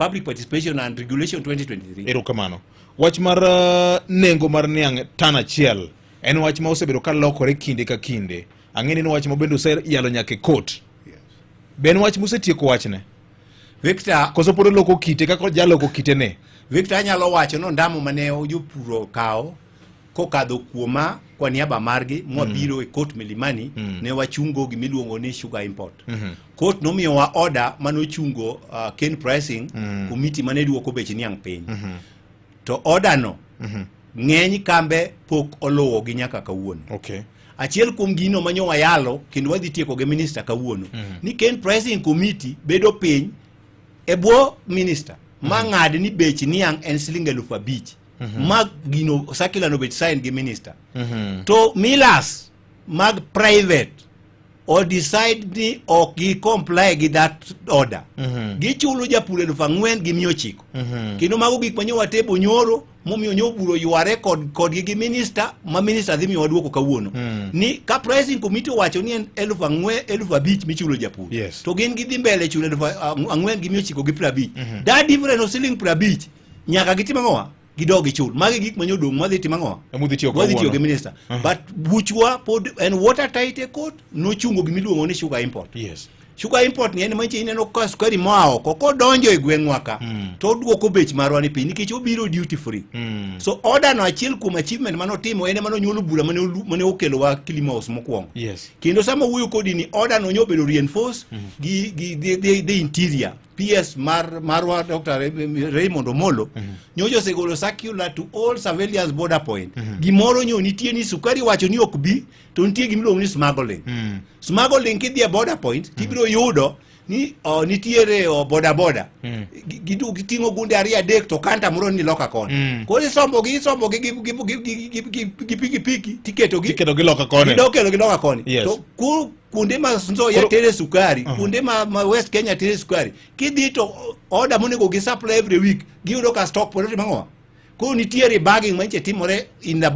Public Participation and Regulation 2023. Erokamano. Wach mar nengo mar niang' tan achiel en wach ma osebedo ka lokore kinde ka kinde. Ang'e ni en wach ma bende oseyalo nyaka e court. Be en wach mosetieko wachne? Victor, Koso pod oloko kite kaka jaloko kite ne? Victor, anyalo wacho ni ondamo mane jopur okawo kokadho kuoma kwa niaba margi mwabiro e court Milimani ne wachungo gimiluongo ni sugar import. Court nomiyowa order manochungo cane pricing committee mane duoko bech niang' piny. To order no ng'eny kambe pok oluwo gi nyaka kawuono. Achiel kuom gino manyo wayalo kendo wadhi tieko gi minister kawuono ni cane pricing committee bedo piny e bwo minister ma ng'ad ni bech niang' en siling 5,000 ma gino circular no bet sign gi minister to millers mag private o decide ni ok gi comply gi that order, gichulo japur 4,900. Kendo mago gik manyo watebo nyoro momiyo nyo buro yware kod kodgi gi minister ma minister dhi miyowa duoko kawuono ni ka pricing committee owacho ni en 4,000, 5,000 michulo japur to gin gidhi mbele chulo 4,950. That difference of siling 50 nyaka gitim ang'owa? Gidog gichul. Magi gik manyo dong' madhi timo ang'owa? Emudhi tiyo Wadhi tiyo gi kawuono. minister. But buchwa pod en watertight e court nochungo gimiluongo ni sugar import. Sugar import ni en manche ineno ka sukari moa oko kodonjo e gweng'wa ka to oduoko bech marwa ni piny nikech obiro duty free. So order no, achiel kuom achievement manotimo en ema nonyuolo bura mane okelowa Kilimo House mokwongo. Kendo sama wuoyo kodi ni order no nyobedo reinforce gi the interior PS mar marwa Dr. Raymond Omolo nyocha osegolo circular to all surveillance border point. Gimoro nyo nitie ni sukari wacho ni ok bi to nitie gimiluongo ni smuggling. Smuggling, kidhi e border point tibiro yudo ni nitiere boda boda giting'o gunde ariyo adek to kanta moro ni loka koni. Koro isombogi isombogi gi pikipiki tiketogi Tiketo gi loka koni. Gidok kelo gi loka koni. Yes. To kuonde ma Nzoia tere sukari, kuonde ma West Kenya tere sukari, kidhi to order monego gi supply every week giyudo ka stock pod otimo ang'o? Koro nitiere bagging manyiche timore in the